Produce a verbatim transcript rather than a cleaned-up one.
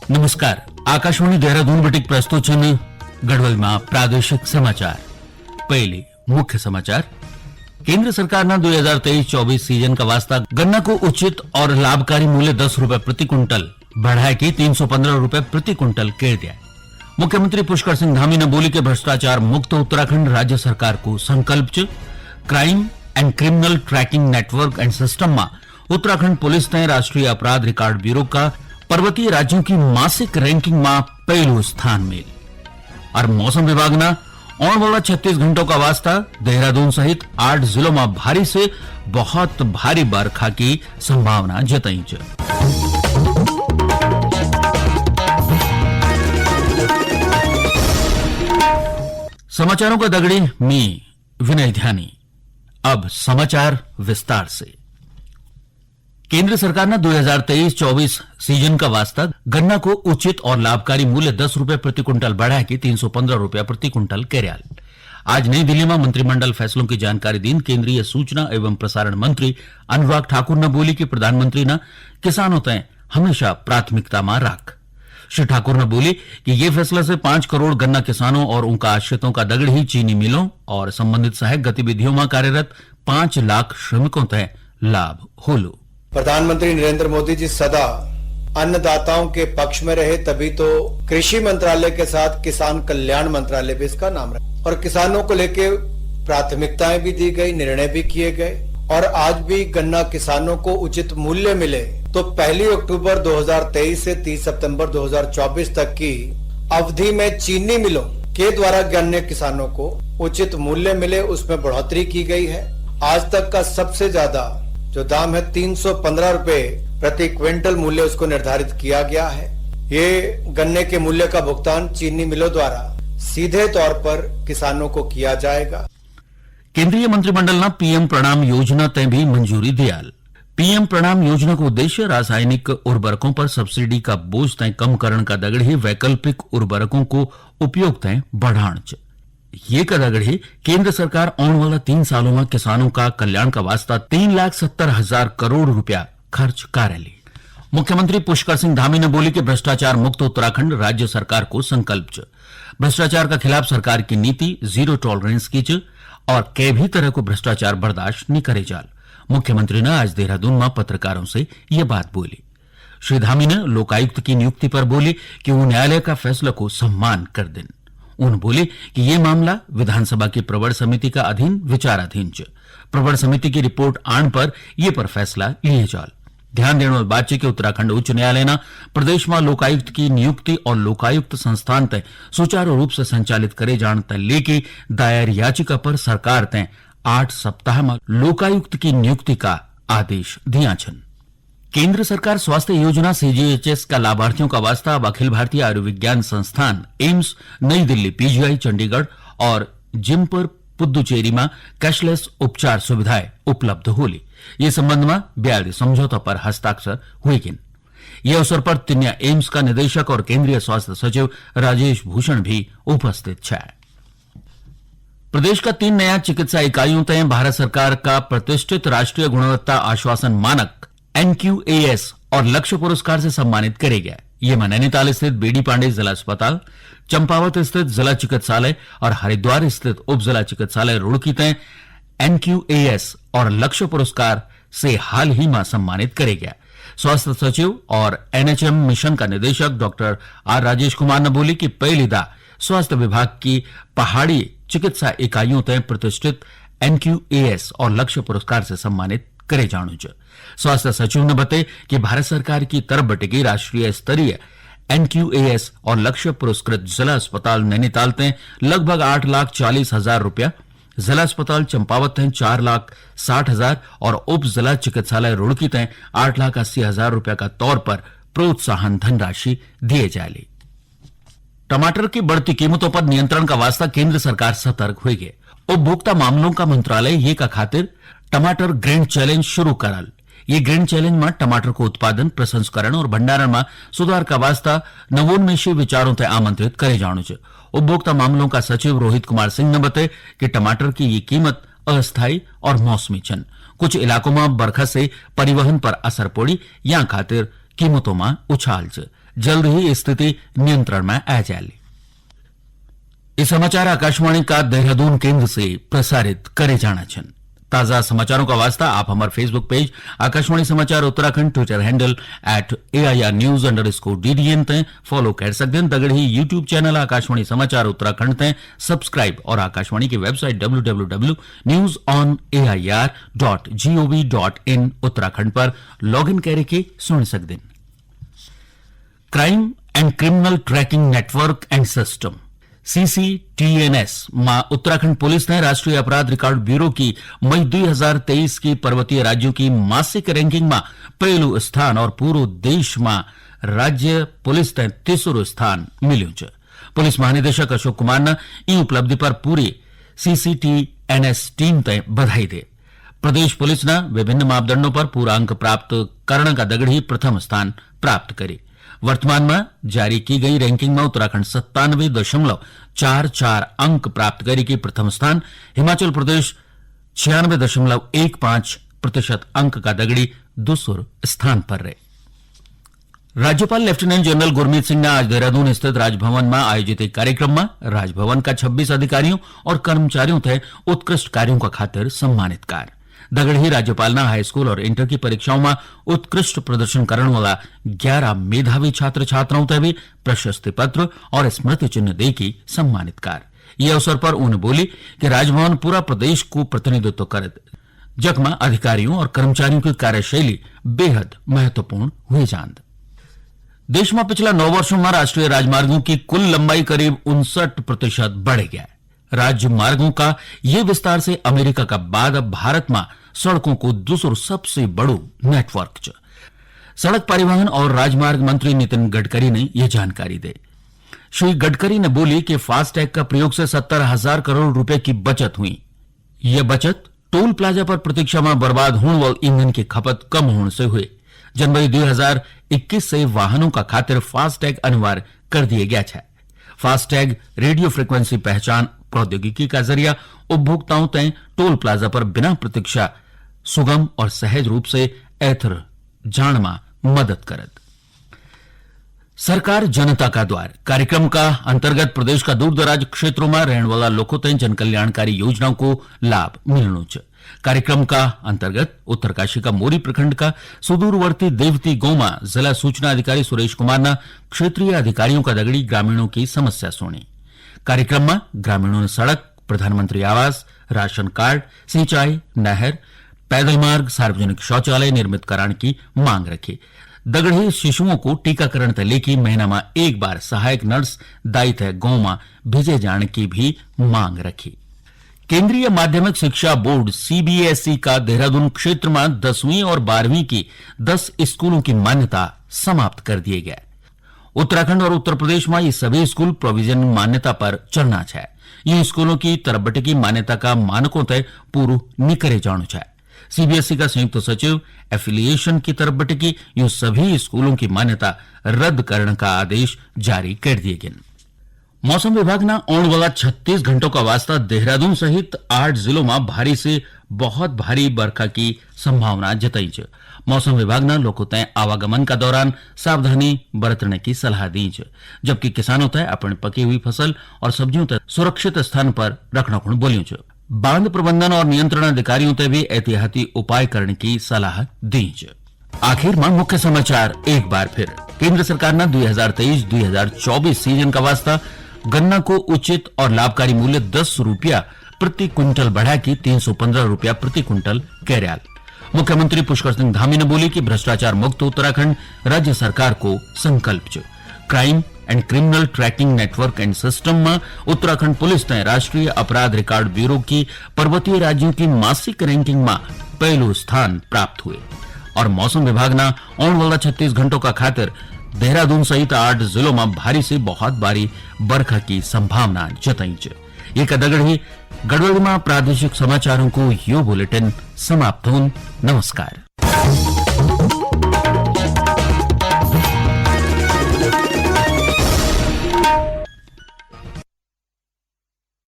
नमस्कार, आकाशवाणी देहरादून बटिक प्रस्तुत छन गढ़वाल मा प्रादेशिक समाचार। पहले मुख्य समाचार। केंद्र सरकार ना दो हज़ार तेईस चौबीस सीजन का वास्ता गन्ना को उचित और लाभकारी मूल्य दस रुपए प्रति कुंटल बढ़ाए के तीन सौ पन्द्रह रुपए प्रति कुंटल कर दिया। मुख्यमंत्री पुष्कर सिंह धामी ने बोली कि भ्रष्टाचार मुक्त उत्तराखंड राज्य सरकार को संकल्प च। Crime and Criminal Tracking Network and System मा उत्तराखंड पुलिस ने राष्ट्रीय अपराध रिकॉर्ड ब्यूरो का पर्वतीय राज्यों की मासिक रैंकिंग मा पहलू स्थान मिल। और मौसम विभाग ना औण वाला छत्तीस घंटों का वास्ता देहरादून सहित आठ जिलों में भारी से बहुत भारी बरखा की संभावना जताई च। समाचारों का दगड़ी मी विनय ध्यानी। अब समाचार विस्तार से। केंद्र सरकार ने दो हज़ार तेईस चौबीस सीजन का वास्ता गन्ना को उचित और लाभकारी मूल्य दस रुपए प्रति कुंटल बढ़ा के तीन सौ पन्द्रह रुपए प्रति कुंटल कर्याल। आज नई दिल्ली में मंत्रिमंडल फैसलों की जानकारी दीन केंद्रीय सूचना एवं प्रसारण मंत्री अनुराग ठाकुर ने बोली कि प्रधानमंत्री ने किसानों तय हमेशा प्राथमिकता में रख। श्री ठाकुर ने बोली कि ये फैसला से पाँच करोड़ गन्ना किसानों और उनका आश्रितों का दगड़ ही चीनी मिलों और संबंधित सहायक गतिविधियों में कार्यरत पाँच लाख श्रमिकों तय लाभ होलो। प्रधानमंत्री नरेंद्र मोदी जी सदा अन्नदाताओं के पक्ष में रहे, तभी तो कृषि मंत्रालय के साथ किसान कल्याण मंत्रालय भी इसका नाम रखा और किसानों को लेके प्राथमिकताएं भी दी गई, निर्णय भी किए गए। और आज भी गन्ना किसानों को उचित मूल्य मिले, तो पहली अक्टूबर दो हज़ार तेईस से तीस सितंबर दो हज़ार चौबीस तक की अवधि में चीनी मिलों के द्वारा गन्ने किसानों को उचित मूल्य मिले, उसमें बढ़ोतरी की गई है। आज तक का सबसे ज्यादा जो दाम है, तीन सौ पन्द्रह रुपए प्रति क्विंटल मूल्य उसको निर्धारित किया गया है। ये गन्ने के मूल्य का भुगतान चीनी मिलों द्वारा सीधे तौर पर किसानों को किया जाएगा। केंद्रीय मंत्रिमंडल ना पीएम प्रणाम योजना तय भी मंजूरी दियाल। पीएम प्रणाम योजना को उद्देश्य रासायनिक उर्वरकों पर सब्सिडी का बोझ तय कम करण का दगड़ ही वैकल्पिक उर्वरकों को उपयोग तय बढ़ाण च। ये का दगड़ ही केंद्र सरकार आने वाला तीन सालों में किसानों का कल्याण का वास्ता तीन लाख सत्तर हजार करोड़ रुपया खर्च करेली। मुख्यमंत्री पुष्कर सिंह धामी ने बोली कि भ्रष्टाचार मुक्त उत्तराखंड राज्य सरकार को संकल्प च। भ्रष्टाचार का खिलाफ सरकार की नीति जीरो टॉलरेंस की च और के भी तरह को भ्रष्टाचार बर्दाश्त नहीं करे जाल। मुख्यमंत्री ने आज देहरादून में पत्रकारों से ये बात बोली। श्री धामी ने लोकायुक्त की नियुक्ति पर बोली कि वो न्यायालय का फैसला को सम्मान कर देन। उन्होंने बोले कि ये मामला विधानसभा की प्रवर समिति का अधीन विचाराधीन च। प्रवर समिति की रिपोर्ट आण पर ये पर फैसला लिए जाल। ध्यान देने वाली बात है कि उत्तराखंड उच्च न्यायालय ना प्रदेश में लोकायुक्त की नियुक्ति और लोकायुक्त संस्थान तय सुचारू रूप से संचालित करे जाण तय लेके दायर याचिका पर सरकार तय आठ सप्ताह में लोकायुक्त की नियुक्ति का आदेश दिया छन। केंद्र सरकार स्वास्थ्य योजना सीजीएचएस का लाभार्थियों का वास्ता अब अखिल भारतीय आयुर्विज्ञान संस्थान एम्स नई दिल्ली, पीजीआई चंडीगढ़ और जिम पर पुदुचेरी में कैशलेस उपचार सुविधाएं उपलब्ध होली। ये संबंध में ब्याली समझौता पर हस्ताक्षर हुए गिन। ये अवसर पर तिन्या एम्स का निदेशक और केंद्रीय स्वास्थ्य सचिव राजेश भूषण भी उपस्थित छे। प्रदेश का तीन नया चिकित्सा इकाइयों तय भारत सरकार का प्रतिष्ठित राष्ट्रीय गुणवत्ता आश्वासन मानक एनक्यूएएस और लक्ष्य पुरस्कार से सम्मानित करे गया। ये में नैनीताल स्थित बीडी पांडे जिला अस्पताल, चंपावत स्थित जिला चिकित्सालय और हरिद्वार स्थित उप जिला चिकित्सालय रुड़की तय एनक्यूएएस और लक्ष्य पुरस्कार से हाल ही में सम्मानित करे गया। स्वास्थ्य सचिव और एनएचएम मिशन का निदेशक डॉक्टर आर राजेश कुमार ने बोली कि पहली दा स्वास्थ्य विभाग की पहाड़ी चिकित्सा इकाइयों तय प्रतिष्ठित एनक्यूएएस और लक्ष्य पुरस्कार से सम्मानित करे जाणु च। स्वास्थ्य सचिव ने बताया कि भारत सरकार की तरफ बटे की राष्ट्रीय स्तरीय एनक्यूएएस और लक्ष्य पुरस्कृत जिला अस्पताल नैनीताल तय लगभग आठ लाख चालीस हजार रुपया, जिला अस्पताल चंपावत तय चार लाख साठ हजार और उप जिला चिकित्सालय रुड़की तय आठ लाख अस्सी हजार रुपया का तौर पर प्रोत्साहन धनराशि दिए जाली। टमाटर की बढ़ती कीमतों पर नियंत्रण का वास्ता केंद्र सरकार सतर्क हुई है। उपभोक्ता मामलों का मंत्रालय ये का खातिर टमाटर ग्रैंड चैलेंज शुरू करल। ये ग्रैंड चैलेंज में टमाटर को उत्पादन, प्रसंस्करण और भंडारण में सुधार का वास्ता नवोन्मेषी विचारों तय आमंत्रित करे जाणु च। उपभोक्ता मामलों का सचिव रोहित कुमार सिंह ने बताया कि टमाटर की ये कीमत अस्थायी और मौसमी छन। कुछ इलाकों में बरखा से परिवहन पर असर पड़ी, या खातिर कीमतों में उछाल च। जल्द ही स्थिति नियंत्रण में आ जाली। ये समाचार आकाशवाणी का देहरादून केंद्र से प्रसारित करे जाना छन। ताजा समाचारों का वास्ता आप हमारे Facebook पेज आकाशवाणी समाचार Uttarakhand, Twitter handle at A I R news underscore D D N ते फॉलो कर सकते हैं। दगड़ ही YouTube चैनल आकाशवाणी समाचार उत्तराखंड ते सब्सक्राइब और आकाशवाणी की website W W W news on A I R dot G O V dot in Uttarakhand पर लॉग इन करके सुन सकते हैं। Crime and Criminal Tracking Network and System, C C T N S, मा उत्तराखंड पुलिस ने राष्ट्रीय अपराध रिकॉर्ड ब्यूरो की मई दो हज़ार तेईस की पर्वतीय राज्यों की मासिक रैंकिंग मा पहलू स्थान और पूरो देश मा राज्य पुलिस ते तीसरो स्थान मिल्यो च। पुलिस महानिदेशक अशोक कुमार ने ई उपलब्धि पर पूरी C C T N S team ते बधाई दे। प्रदेश पुलिस ने विभिन्न मापदंडों पर पूरा अंक प्राप्त करण का दगड़ ही प्रथम स्थान प्राप्त करी। वर्तमान में जारी की गई रैंकिंग में उत्तराखंड सत्तानवे दशमलव चार चार अंक प्राप्त करी की प्रथम स्थान, हिमाचल प्रदेश छियानवे दशमलव एक पाँच प्रतिशत अंक का दगड़ी दूसर स्थान पर रहे। राज्यपाल लेफ्टिनेंट जनरल गुरमीत सिंह ने आज देहरादून स्थित राजभवन में आयोजित एक कार्यक्रम में राजभवन का छब्बीस अधिकारियों और कर्मचारियों थे उत्कृष्ट कार्यों का खातिर सम्मानित कार। दगड़ ही राज्यपाल ने हाई स्कूल और इंटर की परीक्षाओं में उत्कृष्ट प्रदर्शन करण वाला ग्यारह मेधावी छात्र छात्राओं ते भी प्रशस्ति पत्र और स्मृति चिन्ह देके सम्मानित कार। ये अवसर पर उन्हें बोली कि राजभवन पूरा प्रदेश को प्रतिनिधित्व करत, जखमा अधिकारियों और कर्मचारियों की कार्यशैली बेहद महत्वपूर्ण हुई जांद। देश में पिछला नौ वर्षों में राष्ट्रीय राजमार्गों की कुल लंबाई करीब उनसठ प्रतिशत बढ़ गया है। राजमार्गों का ये विस्तार से अमेरिका का बाद अब भारत में सड़कों को दूसरो सबसे बड़ो नेटवर्क च। सड़क परिवहन और राजमार्ग मंत्री नितिन गडकरी ने यह जानकारी दे। श्री गडकरी ने बोली कि फास्टैग का प्रयोग से सत्तर हज़ार करोड़ रुपए की बचत हुई। यह बचत टोल प्लाजा पर प्रतीक्षा में बर्बाद होने वाले ईंधन की खपत कम होने से हुए। जनवरी दो हज़ार इक्कीस से वाहनों का खातिर फास्टैग अनिवार्य कर दिए गया है। फास्टैग रेडियो फ्रीक्वेंसी पहचान प्रौद्योगिकी का जरिया उपभोक्ताओं तय टोल प्लाजा पर बिना प्रतीक्षा सुगम और सहज रूप से एथर जाण में मदद करत। सरकार जनता का द्वार कार्यक्रम का अंतर्गत प्रदेश का दूर दराज क्षेत्रों में रहने वाला लोगों तक जन कल्याणकारी योजनाओं को लाभ मिलणो च। कार्यक्रम का अंतर्गत उत्तरकाशी का मोरी प्रखंड का सुदूरवर्ती देवती गोमा जिला सूचना अधिकारी सुरेश कुमार ने क्षेत्रीय अधिकारियों का दगड़ी ग्रामीणों की समस्या सुनी। कार्यक्रम में ग्रामीणों ने सड़क, प्रधानमंत्री आवास, राशन कार्ड, सिंचाई, नहर, पैदल मार्ग, सार्वजनिक शौचालय निर्मित कराने की मांग रखी। दगड़े शिशुओं को टीकाकरण ते लेके महीना में एक बार सहायक नर्स दाई थे गांव में भेजे जाने की भी मांग रखी। केंद्रीय माध्यमिक शिक्षा बोर्ड सीबीएसई का देहरादून क्षेत्र में दसवीं और बारहवीं की दस स्कूलों की मान्यता समाप्त कर दिए गए। उत्तराखंड और उत्तर प्रदेश में ये सभी स्कूल प्रोविजन मान्यता पर चलना है। ये स्कूलों की तरफ बटे की मान्यता का मानकों तय पूरू नहीं करे जाणो है। सीबीएसई का संयुक्त सचिव एफिलिएशन की तरफ बटे की यूं सभी स्कूलों की मान्यता रद्द करने का आदेश जारी कर दिए गए। मौसम विभाग ना आने वाला छत्तीस घंटों का वास्ता देहरादून सहित आठ जिलों में भारी से बहुत भारी बरखा की संभावना जताई च। मौसम विभाग ना लोगों तय आवागमन का दौरान सावधानी बरतने की सलाह दी च, जबकि किसानों तय अपनी पकी हुई फसल और सब्जियों तय सुरक्षित स्थान पर रखना खुण बोलियों च। बांध प्रबंधन और नियंत्रण अधिकारियों तय भी एहतियाती उपाय करने की सलाह दी च। आखिर में मुख्य समाचार एक बार फिर। केंद्र सरकार ने दो हज़ार तेईस दो हज़ार चौबीस सीजन का वास्ता गन्ना को उचित और लाभकारी मूल्य दस रुपया प्रति क्विंटल बढ़ा के तीन सौ पन्द्रह रुपया प्रति क्विंटल कैरियाल। मुख्यमंत्री पुष्कर सिंह धामी ने बोली कि भ्रष्टाचार मुक्त उत्तराखंड राज्य सरकार को संकल्प च। Crime and criminal tracking network and system में उत्तराखंड पुलिस ने राष्ट्रीय अपराध रिकॉर्ड ब्यूरो की पर्वतीय राज्यों की मासिक रैंकिंग में पहलू स्थान प्राप्त हुए। और मौसम विभाग ना आने वाला छत्तीस घंटों का खातिर देहरादून सहित आठ जिलों में भारी से बहुत भारी बरखा की संभावना जताई च। ये का दगड़ ही गढ़वाली में प्रादेशिक समाचारों को यो बुलेटिन समाप्त होन। नमस्कार।